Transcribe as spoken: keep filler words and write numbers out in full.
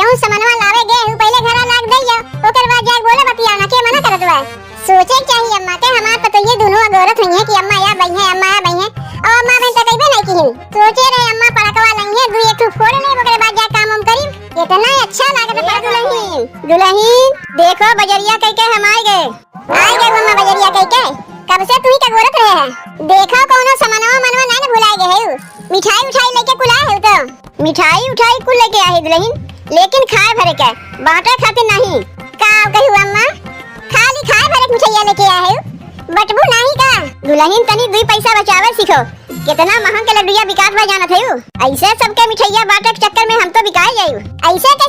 तू समनवा लावे गए हऊ, पहिले घरा लाग दे जाओ, ओकर बाद जाके बोले बतिया ना, के मना करत बा? सोचे के चाहिए अम्मा के, हमार पतोहिए दुनो अगोरत हुई है कि अम्मा या बई है, अम्मा या बई है, और अम्मा बहन तकइबे नहीं किहिन। सोचे रहे अम्मा पड़कवा लई है, दू एक ठो फोड़ ले, ओकरे बाद जा काम उम करी। इतना अच्छा लागत है दुलहिन। दुलहिन, देखो बजरिया कह के हम आए गए। आए गए अम्मा बजरिया कह के, कब से तू ही का गोरत रहे है। देखो कौनो समनवा मनवा नहीं ना भुलाए गए है, मिठाई उठाई लेके कुल आए है तो। मिठाई उठाई कुल लेके आए है दुलहिन, लेकिन खाए भरे के, बांटे खातिर नहीं। का कहू अम्मा, खाली खाए भरे के मिठाइया लेके आए है, बटबू नहीं का? दुलहिन तनी दुई पैसा बचावे सीखो, कितना महंग के लड्डुया बिकात बा जानत है। ऐसे सबके मिठाइया बांटे के चक्कर में हम तो बिकाए जाई। ऐसे कैसे